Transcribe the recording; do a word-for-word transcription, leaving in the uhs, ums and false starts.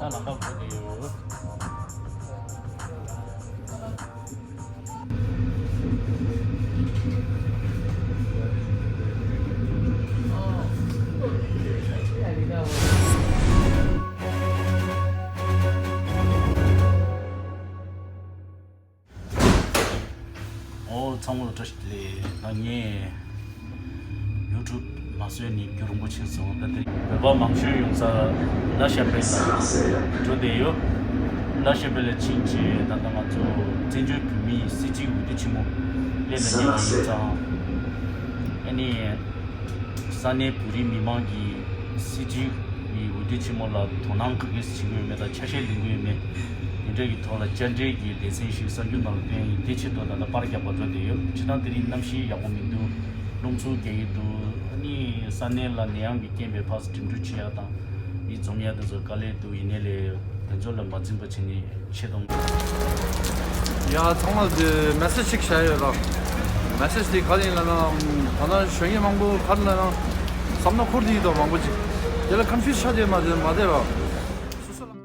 ལམ་ཁ་བཟོ་དེ་ཡོད། ཨོ་ཚང་མ་ལ་བཀྲ་ཤིས་བདེ་ལེགས། ད་ངས་ཡུ་ཊུབ་མ་བཟོས་ནས་རྒྱུན་རིང་པོ་ཕྱིན་སོང་། ད་དེ་བོད་པ་མང་ཤོས་ཡོང་ས་ལ་ཤ་པེ་ལ་འགྲོ་བསྡད་ཡོད། ལ་ཤ་པེ་ལ་ཕྱིན་རྗེས་ད་ལྟ་ང་ཚོ་བཙན་བྱོལ་བོད་མིའི་སྲིད་སྤྱིའི་འོས་བསྡུ་ཆེན་མོ་སླེབས་ལ་ཉེ་བ་ཡིན་ཙང་། ཨ་ནི། ས་གནས་བོད་རིགས་མི་མང་གིས་སྲིད་སྤྱིའི་འོས་བསྡུ་ཆེན་མོ་ལ་དོ་སྣང་ག་གེ་བྱེད་ཀྱི་ཡོད་མེད་དང་ཆ་ཤས་ལེན་གྱི་ཡོད་མེད། དེ་འདྲ་གི་ཐོག་ལ་བཅར་འདྲི་གི་ལེ་ཚན་ཞིག་གསར་འགྱུར་ནང་ལ་བཏོན་ཡིན། དེ་ཆེད་དུ་ད་ལྟ་པར་རྒྱག་པར་འགྲོ་བསྡད་ཡོད། སྤྱིར་བཏང་དེ་རིང་གནམ་གཤིས་ཡག་པོ་མི་འདུག་རླུང་འཚུབ་རྒྱག་གི་འདུག་ཨ་ནི་ས་གནས་ལ་ནད་ཡམས་ཀྱི་རྐྱེན་པས་ཕར་ཚུར་འགྲིམ་འགྲུལ་བྱེད་ཡག་དང་མི་འཛོམས་ཡག་དེ་ཚོ་དཀའ་ལས་འདུག་ཡིན་ནའི་ལས་དེ་ཚོ་ལ་མ་འཛེམས་པ་བྱས་ནས། ཆེ་དང་། ཡ་ཚང་མ་དེ་མེ་སེ་ཇི་ཞིག་བྱ་ཡོད་ར། མེ་སེ་ཇི་དེ་ག་རེ་ཡིན་ལབ་ན། ད་ལྟ་གཞོན་སྐྱེས་མང་པོ་ག་རེ་ལབ་ན། བསམ་ན་འཁོར་དེ་ཡིན་དང་མང་པོ་ཅིག་དེ་ལ་ཀོན་ཕིའུ་སི་ཆགས་དེ་མ་དེ་མ་དེ་ར། སོ་སོ་ལ།